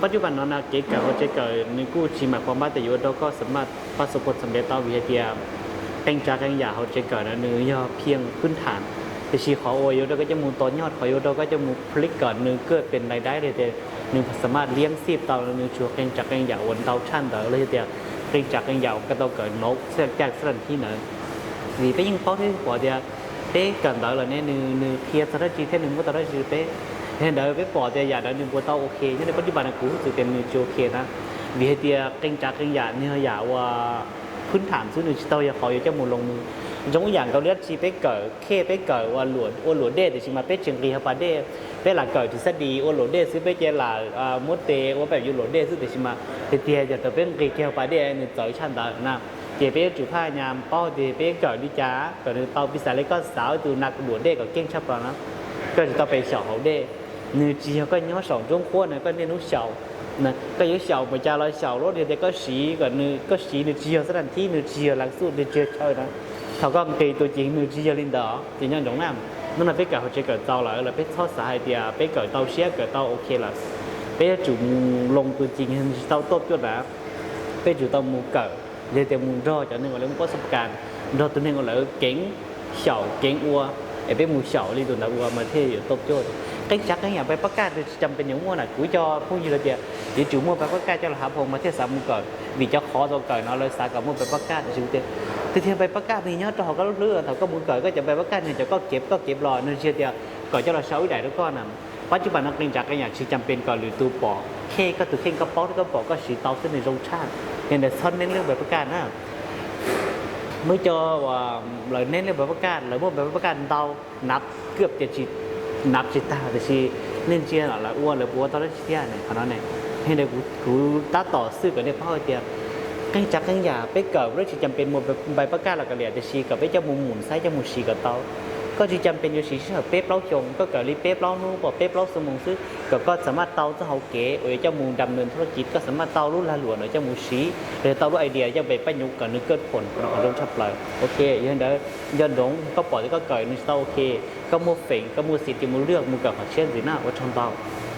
Pab cub pas no na kev kawm hauv tsev kawm nws kuj tsis mam pov npab tias yuav ua rau koj xam maj pab xo pos xam ntev tau vim hais tias qee tsav qee yam hauv tsev kawm na nws yog phiaj phwb tham. Tiam sis qhov uas yuav rau koj coj mus tos nyoj, qhov yuav rau koj coj mus plis kom nws kawg pes ntais daib li tias nws xam maj liab xij tau nws tsuas qee tsav qee yam uas ntau tshaj ntawd los yog tias qee tsav qee yam uas koj tau kawm no xwb cas xwb las thib ntawd. Vim peb yeej paub thiab pom tias peb kawm ntawd lawm ne nws nws qhia txog dab tsi thiab nws muab tau dab tsi peb. Yog li ntawd peb pom tias yam ntawd nws puas tau ok nyob li pab cub pas no kuv xav tias nws tsis ok na. Vim hais tias qee tsav qee yam nws yog yam uas phwb tham xwb nws tsis tau yog qhov yuav coj mus loos mus. Zoo ib yam nkaus li dab tsi peb kawm khej peb kawm ua luam dej tiam sis mas peb tsis nqis hauv pas dej. Peb lam kawm tsis xab dis ua luam dej xwb peb cia lam muab tes ua pem yuav luam dej xwb tiam sis mas tiag tiag yog thaum peb nqis kiag hauv pas dej nws txawv tshaj ntawd na. Ces peb yuav tsum phaj nyas paub tias peb kawm li cas kom nws tau piv xam li koj xav tus nas luam dej kom keej tshaj plaws na. Koj tsis tau pes xyaum hauv dej, nws tsis yog koj nyob saum nruab nqhuab na koj niaj hnub xyaum. Koj yuav xyaum mus cas los xyaum lub tias koj siv kom nws koj siv nws tsis yog xab las thib nws tsis yog las xuj nws tsis yog chaw na. Thaum koj nqis tus ces nws tsis yog li ntawd ces nyob ntsoov na. Hnub no peb kawm hauv tsev kawm txaus lawm los peb txhob xav hais tias peb kawm tau siab kawm tau ok lawm, peb yuav tsum mus loos tus ces nws tsis tau tuaj cuaj na. Peb tsum tau mus kawm, yog tias mus nrog cov neeg uas lawv muaj pab xab kas, nrog tus neeg uas lawv keev xyaum keev ua, es peb mus xyaum li tus ntawd ua mas thiaj yuav tau cuaj. Qee tsav qee yam npais pab kaj nws tsis cas pes nyuam muaj na kuv cov phooj ywg hais tias yuav tsum muaj npais pab kaj coj los hav phoo mas thiaj xav mus kawm vim cov qhov tau kawm no lawv xav kom muaj npais pab kaj tiam sis tias tiag tiag npais pab kaj nws nyob rau hauv koj lub hlwb thaum koj mus kawm koj cov npais pab kaj nws cov koj kev koj kev los nws tsis tias kom coj los sau ib daim rau koj na. Pab cub pas no qee tsav qee yam tsis cas pes kom lwm tus pom khej koj tus kheej koj paub thiab koj pom koj siv tau xwb nws zoo tshaj. Yog ntawd txhob neeb lub npais pab kaj na. Muaj cov uas lawv neeb lub npais pab kaj lawv muaj npais pab kaj ntau, nav kuj tias tsis, nav tsis tag tiam sis nej ntsia lawv ua lawv puas ua tau dab tsi thiab ne qhov no ne. Yog ntawd kuv tab tom xwj kom nej paub hais tias qee tsav qee yam peb kawm peb tsis cas pes muaj npais pab kaj los kav liam tiam sis kom peb coj mus mus saib coj mus siv kom tau. Koj tsis cas pes yuav siv sij hawm peb plaub xyoos koj kawm li peb plaub hnub pom peb plaub xuab moos xwb kom koj xam maj tau txoj hauv kev uas yuav coj mus dam nws thab laj kiv koj xam maj tau lub lag luam no coj mus siv los yog tau lub idea coj pem paj nyuv kom nws kawg phoom kom nws qhov zoo tshaj plaws. Ok, yog ntawd nco ntsoov koj pom tias koj kawm nws tsis tau ok, koj muaj feem koj muaj xim ces mus lwaj mus kawm qhov tshiab ntxiv na ua tsaug ntau.